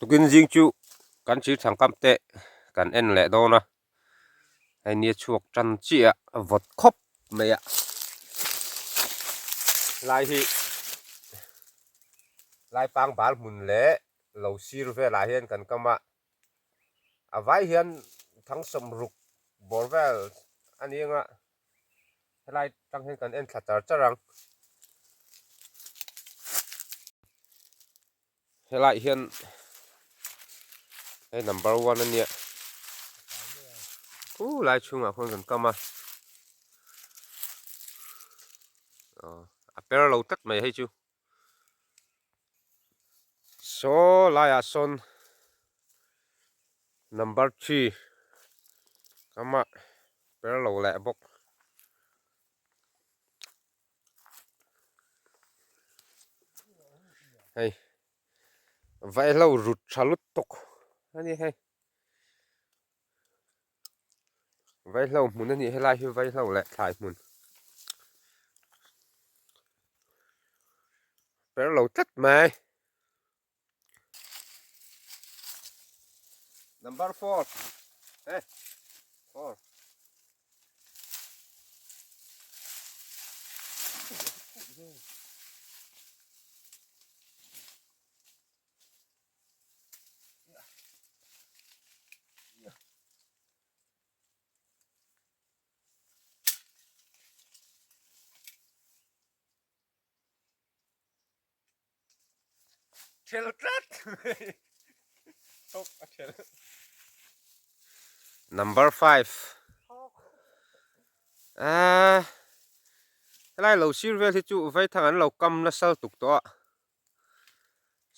Tukin zing chu kan thir thangkam te kan en leh dawn a, hei nia chhuak tan chiah a vawt khawp mai a, lai hi lai pang bal hmun leh lo sir velah hian kan kam a, a vai hian thangsawm ruk bawr vel a ni ang a. Helai tang hian kan en thla char char ang. Helai hian hei number one ania. Khu lai chhungah khuan kan kam a. A per lo tlat mai hei chu. Saw laiah sawn number three kama per lo leh bawk. Hei vaihlo rut tha lutuk a ni hei. Vaihlo hmun a nih helai hi vaihlo leh thlai hmun per lo tlat mai. Number 4 eh 4 Thel tlat Number 5 Ah Helai lo sir vel hi chu vaithang an lo kam nasa lutuk tawh a.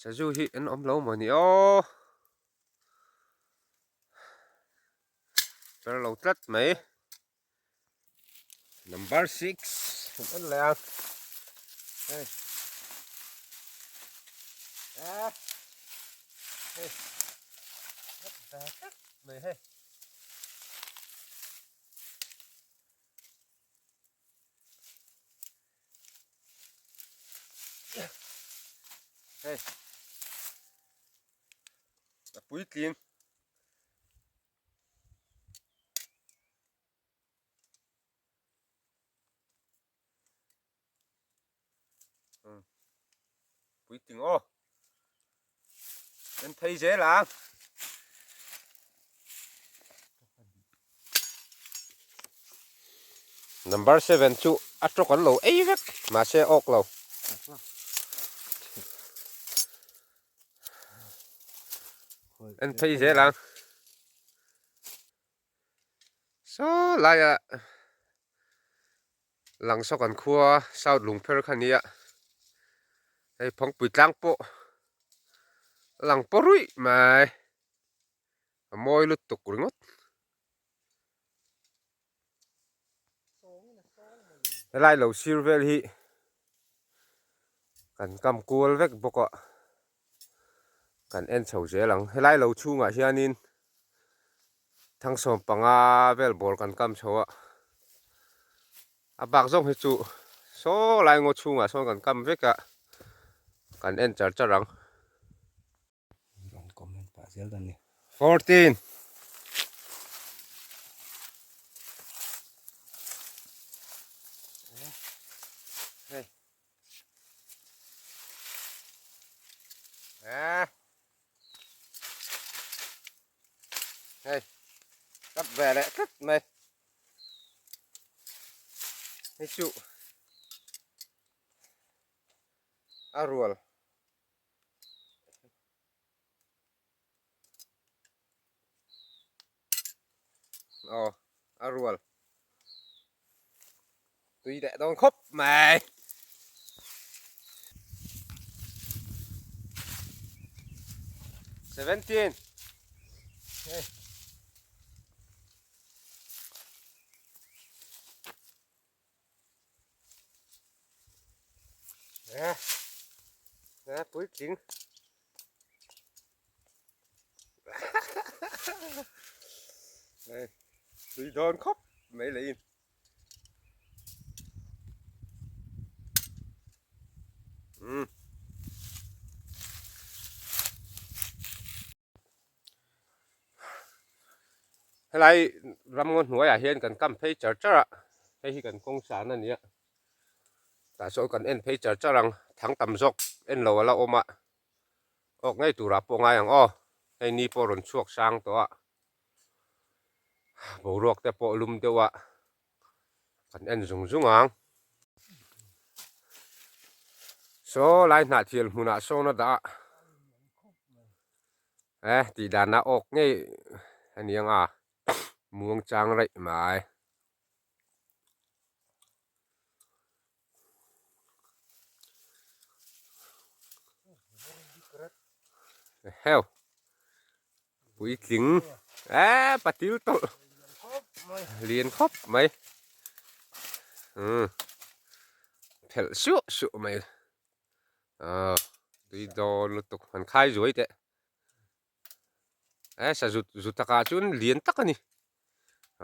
Sazu hi an awm lo maw ni aw. Per lo tlat mai. Number 6 an en leh a. Hei. Ah. Hei. Tlat mai hei. Hei a puitling puitling aw en phei zel ang. Number 7 chu a tawk an lo ei vek mahse awk lo. En phei zel ang. Saw laia lang saw kan khua south lungpher kha nia hei phawngpui tlang pawh lang pawh ruih mai. A mawi lutuk ringawt. Helai lo sir vel hi kan kam kual vek bawk a, kan en chho zel ang. Helai lo chhungah hianin Thangsawm panga vel ball kan kam chho a, a bak zawng hi chu saw lai ngaw chhungah sawn kan kam vek a, kan en char char ang. Rawn comment pah zel dawn ni. 14. Hey. À. Hey. Cắt về lại cắt mày. Hey trụ. A rual. Aw a rual tui leh dawn khawp mai. 17 hey. Nè, nè, puitling. Đây, tui dawn khawp mai leh in. Helai ramngaw hnuaiah hian kan kam phei char char a, hei hi kan kawng san a ni a, tah sawn kan en phei char char ang, thang tam zawk en lo a la awm a, awk ngei turah pawh ngai ang aw, hei ni pawh rawn chhuak sang tawh a, boruak te pawh lum deuh a, kan en zung zung ang. Saw lai hnahthial hmunah sawn a dah a. Eh tih dana awk ngei a ni ang a, muang chang raih mai. Heo puitling eh patil tawlh lian khawp mai umm phelh suah suah mai. Aw tui dawn lutuk han khai zuai teh e sa zut zut takah chuan lian tak a ni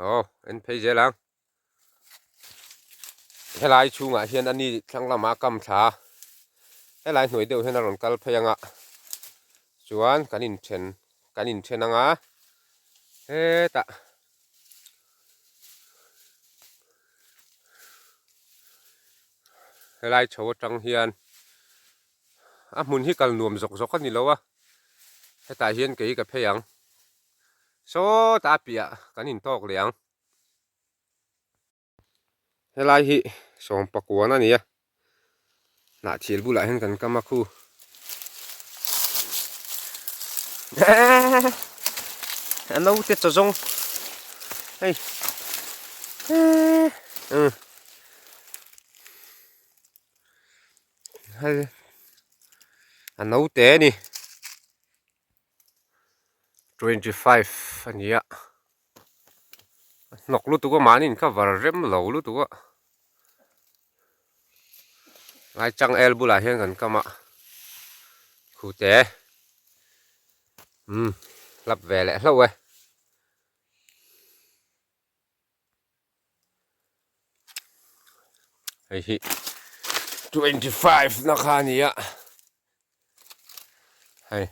aw en phei zel ang helai chhungah hian a ni thlang lamah a kam thla a helai hnuai deuh hian a rawn kal phei ang a chuan kan inthen kan inthen ang a hetah. Helai chho atang hian a hmun hi kal nuam zawk zawk a ni lo a, hetah hian kei ka phei ang. Sawtah a piah kan intawk leh ang. Helai hi sawmpakuan a ni a, hnahthil bulah hian kan kam a khu. A naute chaw zawng hei umm hei a naute a ni 25 a ni a a hnawk lutuk a mahni in kha var rem lo lutuk a Lai chang el bulah hian kan kam a khute umm hlap ve leh hlauh e. Hei hi 25 na kha a ni a hei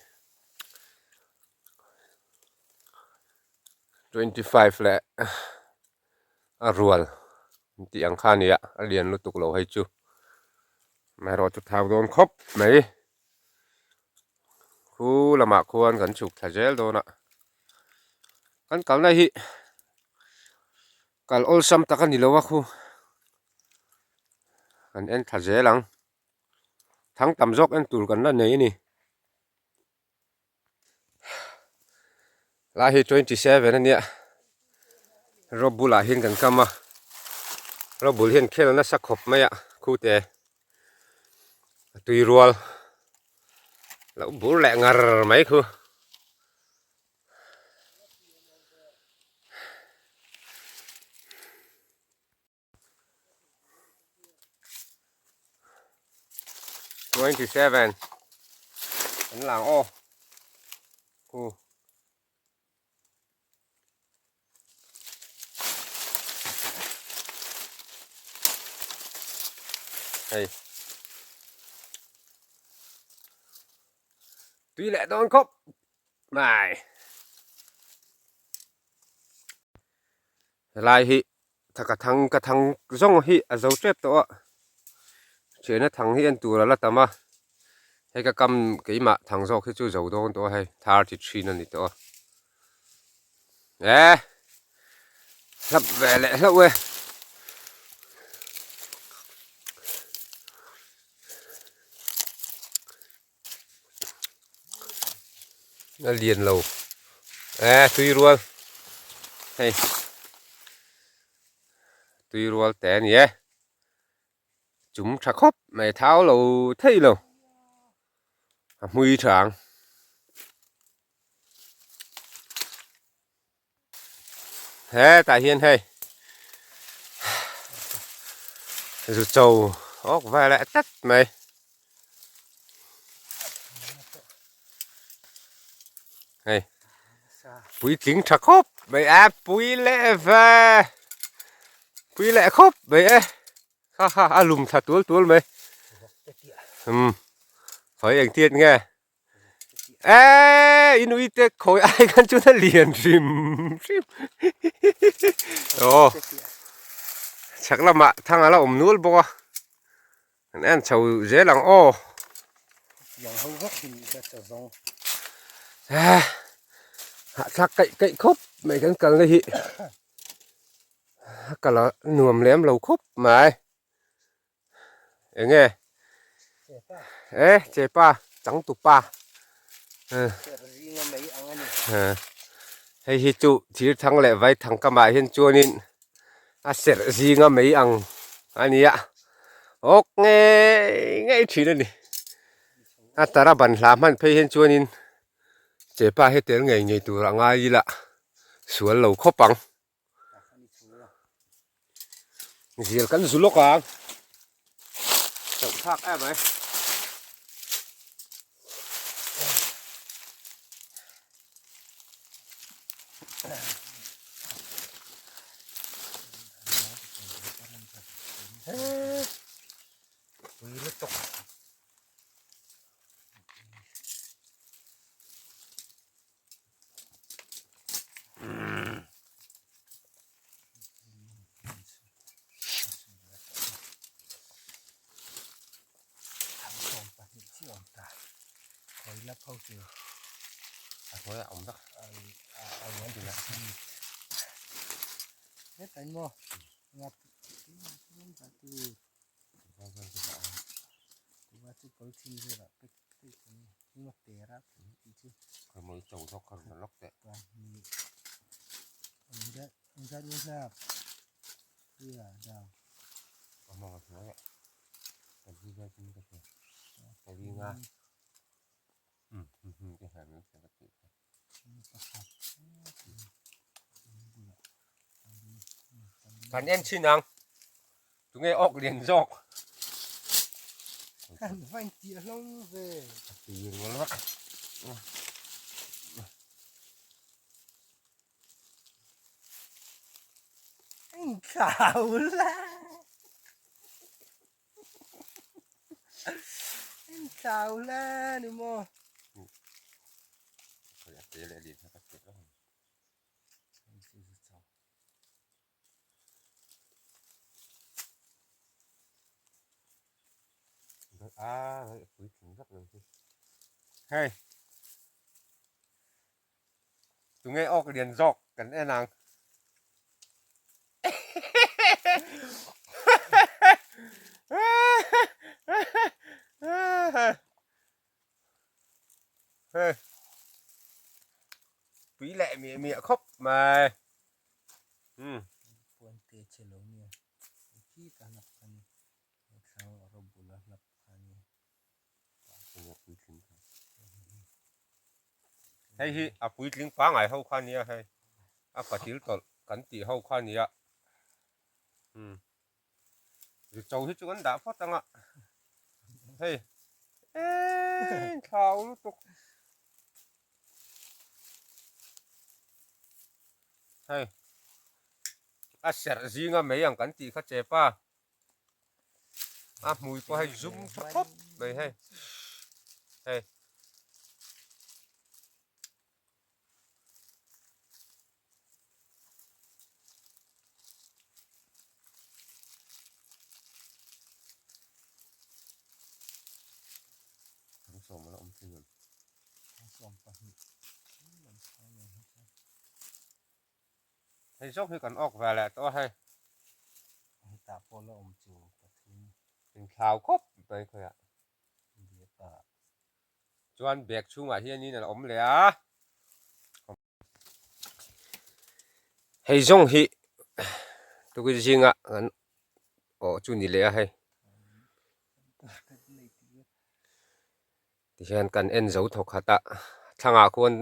25 leh a rual an tih ang kha a ni a a lian lutuk lo hei chu amaherawhchu thau dawn khawp mai khu lamah khuan kan chhuk thla zel dawn a kan kalna hi kal awlsam tak a ni lo a khu kan en thla zel ang thang tam zawk en tur kan la nei a ni. Lai hi 27 a nia rawp bulah hian kan kam a rawp bul hian khel nasa khawp mai a khute a tui rual lo bur leh ngar mai khu. 27 an lang aw khu hei tui leh dawn khawp mai Helai hi thaka thang ka thang zawng hi a zo tep tawh a thiana thang hi en tur a la tam a hei ka kam keimah thang zawk hi chu zo dawn tawh a hei 33 a ni tawh a e hlap ve leh hlauh e. A lian lo e tui rual hei tui rual te a ni e chum tha khawp mai thau lo thei lo a hmui tha ang. Hetah hian hei zu cho awk vel leh tlat mai. Hei puitling tha khawp mai a pui leh ve pui leh khawp mai e ha ha a lum thla tual tual mai. Umm hawi engtiat nge. Eee in uite khawi ai khan chuan a lian hrim hrim aw chhak lamah thang a la awm nual bawk a kan en chho zel ang aw eh hahthlak kaih kaih khawp mai kan kalna hi a kal a nuam lem lo khawp mai. Enge e chepa changtupa hei hi chu thir thang leh vai thang kamah hian chuanin a serh zinga mai ang a nia awk ngei ngei thin a ni a tara ban hla hman phei hian chuanin chepa hi tel ngei ngei tur a ngai ila sual lo khawp ang. Zial kan zu lawk ang. Chauh thlak em mai. Pui lutuk. Kan en chin ang tunge awk lian zawk Kan vain tih hlawm ve. Tui rual vak. Anh khảo la. Anh khảo la ni maw. Hei tunge awk lian zawk kan en ang hei pui leh miah miah khawp mai um puan te che lo nia khi ka hlap kha ni thlang rawp bula hlap kha ni hei hi a puitling pangai ho kha nia hei a patil tawlh kan tih ho kha nia um zu cho hi chu kan dah phawt anga hei eee thlau lutuk hei a serh zinga mai ang kan tih kha chepa. A hmui pawh hei zum tha khawp mai hei hei. Hei zawk hi kan awk ve leh tawh a hei. Hetah pawh la awm chu pathum. Inthlau khawp mai khawiah. Chuan bag chhungah hianin an awm leh a. Hei zawng hi tukin zinga kan awh chu ni leh a hei. Tihian kan en zo thawk khat a, thlangah khuan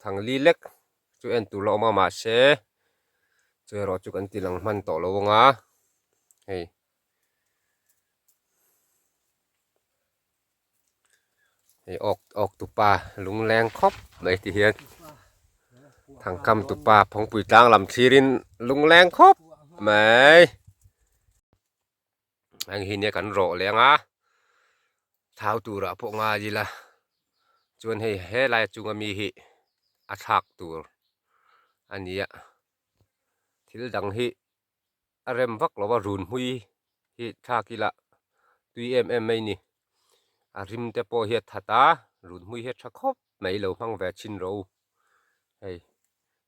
thangli lek chu en tur la awm a mahse chu erawh chu kan ti lang hman tawh lo ang a hei hei awk awk tupa lungleng khawp mai tihian thangkam tupa phawngpui tlang lam thlirin lungleng khawp mai. Heng hi nia kan rawh leng a thau turah pawh ngai ila. Chuan hei helai chunga mi hi a thlak tur a ni a, thil dang hi a rem vak lo a, run hmui hi thlak ila tui em em mai ni. A rim te pawh hi a that a, run hmui hi a tha khawp mai lo hmang ve chhin rawh u. Hei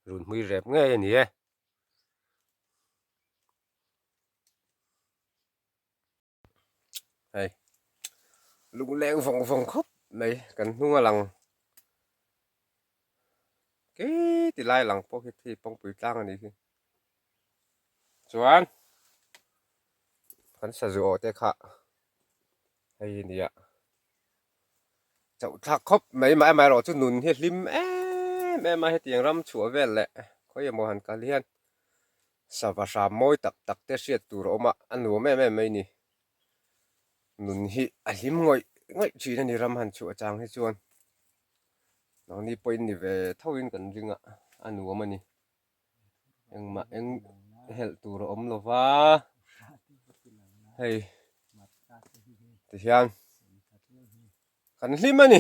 run hmui rep ngei a ni e. Hei lungleng vawng vawng khawp mai kan hnung a lang khi ti lai lang pawh khi khi pawngpui tlang a nih hi chuan kan sazu awh te kha hei a ni a chauh thlak khawp mai mah amaherawh chu nun hi hlim em em a hetiang ram chhuah vel leh khawi emaw han kal hian. Sava hram mawi tak tak te hriat tur a awm a, a nuam em em mai ni. Nun hi a hlim ngawih ngawih thin a ni ram han chhuah chang hi chuan. Nangni pawhin ni ve thoin kan ring a, a nuam a ni. Engmah eng helh tur a awm lo va, hei tihian kan hlim a ni.